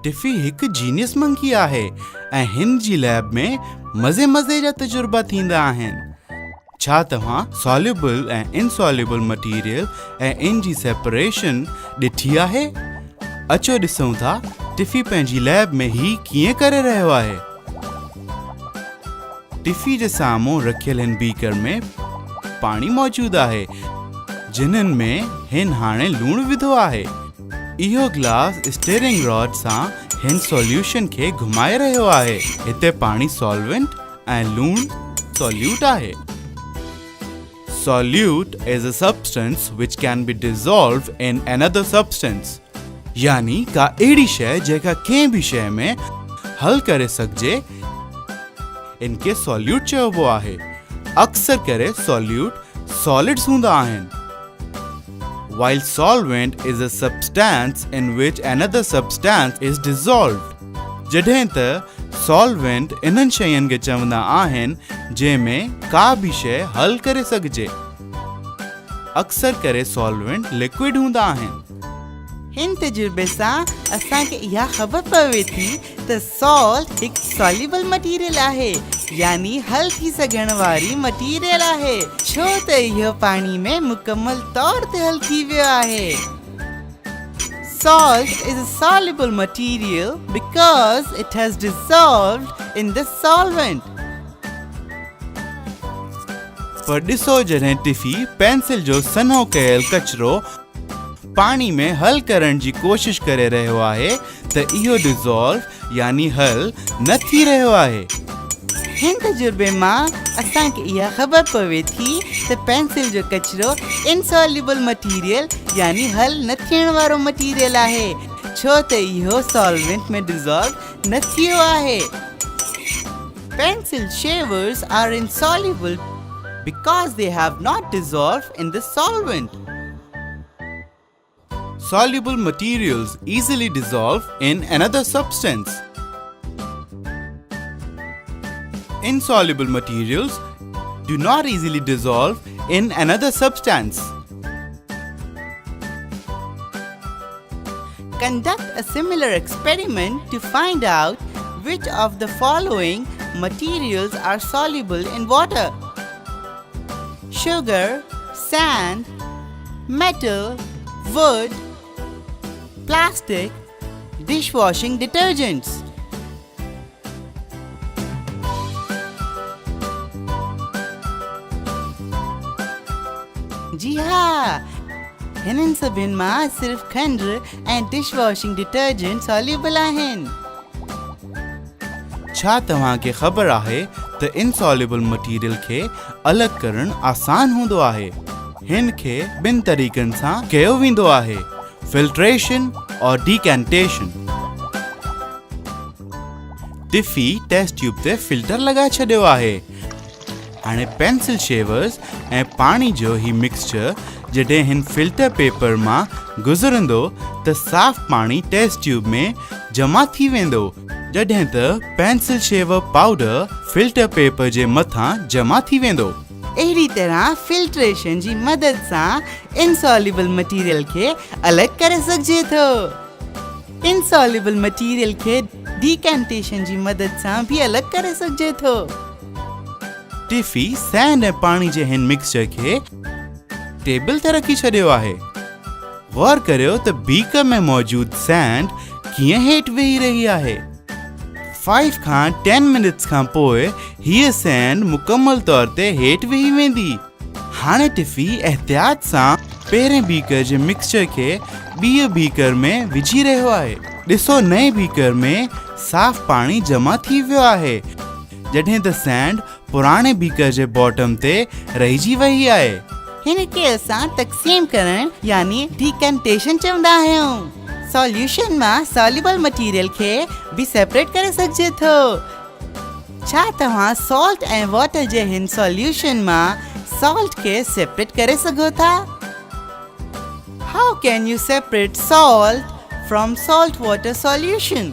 ٽفي هڪ genius monkey آهي ۽ هن جي ليب ۾ مزي مزي جا تجربا ٿيندا آهن. ڇا توهان ساليوبل ۽ انساليوبل مٽيريل ۽ ان جي سيپريشن ڏٺي آهي؟ اچو ڏسون ٿا ٽفي پنهنجي ليب ۾ هي ڪيئن ڪري رهيو آهي. ٽفي جي سامهون رکيل هن بيڪر ۾ پاڻي موجود آهي جنھن ۾ هن هاڻي لوڻ وڌو آهي. اهو گلاس اسٽيرنگ راڊ سان هن سوليوشن کي گهمائي رهيو آهي. هتي پاڻي سالوينٽ ۽ لوڻ سوليوٽ آهي. Solute is a substance which can be dissolved in another substance يعني ڪا اهڙي شيء جيڪا ڪنهن به شيء ۾ حل ڪري سگهجي ان کي سوليوٽ چئبو آهي. اڪثر ڪري سوليوٽ سالڊس هوندا آهن. While solvent is a substance in which another substance is dissolved جڏهن ته سالوينٽ انهن شين کي چوندا آهن جنهن ۾ ڪا به شيء حل ڪري سگهجي. اڪثر ڪري سالوينٽ لڪوئڊ هوندا آهن. هن تجربي سان اسان کي اها خبر پوي ٿي ته سالٽ هڪ ساليبل مٽيريل آهي يعني حل ٿي سگهڻ واري مٽيريل آهي ڇو ته اهو پاڻي ۾ مڪمل طور تي حل ٿي ويو آهي. Salt is a soluble material because it has dissolved in the solvent. پر ڏسو جڏهن ٽفي پينسل جو سنهو ڪيل ڪچرو پاڻي ۾ حل ڪرڻ جي ڪوشش ڪري رهيو آهي ته اهو ڊزالو يعني حل نه ٿي رهيو آهي. هن تجربي مان اسان کي اها خبر پوي ٿي ته پينسل جو ڪچرو انساليوبل مٽيريل يعني حل نه ٿيڻ وارو مٽيريل آهي ڇو ته اهو سالوينٽ ۾ ڊزالو نه ٿيو آهي. Pencil shavers are insoluble because they have not dissolved in the solvent. Soluble materials easily dissolve in another substance. Insoluble materials do not easily dissolve in another substance. Conduct a similar experiment to find out which of the following materials are soluble in water. Sugar, sand, metal, wood, plastic, dishwashing detergents. جي ها هنن سڀن مان صرف کنڊ ۽ dish washing detergent ساليوبل آهن. ڇا توهان کي خبر آهي ته انساليوبل مٽيريل کي الڳ ڪرڻ آسان هوندو آهي؟ هن کي ٻن طريقن سان ڪيو ويندو آهي، فلٽريشن اور ڊيڪينٽيشن. ٽفي ٽيسٽ ٽيوب تي فلٽر لڳائي ڇڏيو آهي. هاڻي پينسل شيورز ۽ پاڻي جو هي مڪسچر جڏهن هن فلٽر پيپر مان گذرندو ته صاف پاڻي ٽيسٽ ٽيوب ۾ جمع ٿي ويندو جڏهن ته pencil shaver powder filter paper جي مٿان جمع ٿي ويندو. اهڙي طرح فلٽريشن جي مدد سان انساليوبل مٽيريل کي الڳ ڪري سگهجي ٿو. انساليوبل مٽيريل کي ڊيڪينٽيشن جي مدد سان به الڳ ڪري سگهجي ٿو. ٽفي سينڊ ۽ پاڻي جي هن مڪسچر کي ٽيبل تي رکي ڇڏيو آهي. غور ڪريو ته بيڪر ۾ موجود سينڊ ڪيئن هيٺ ويهي رهي آهي. فائيو کان ٽين منٽس کان پوء هيء سينڊ مڪمل طور تي هيٺ ويهي ويندي. هاڻي ٽفي احتياط سان پهرين بيڪر جي مڪسچر کي ٻيء بيڪر ۾ وجهي رهيو آهي. ڏسو نئين بيڪر ۾ صاف پاڻي جمع ٿي ويو آهي. جڏهن ته سينڊ پراڻي بيڪر جي باٽم تي رهجي ويئي آهي. هن کي اسان تقسيم ڪرڻ يعني ڊيڪنٽيشن چوندا آهيون. سوليوشن مان سوليبل مٽيريل کي به سيپريٽ ڪري سگهجي ٿو. ڇا توهان سالٽ ۽ واٽر جي هن سوليوشن مان سالٽ کي سيپريٽ ڪري سگهو ٿا؟ How can you separate salt from salt water solution?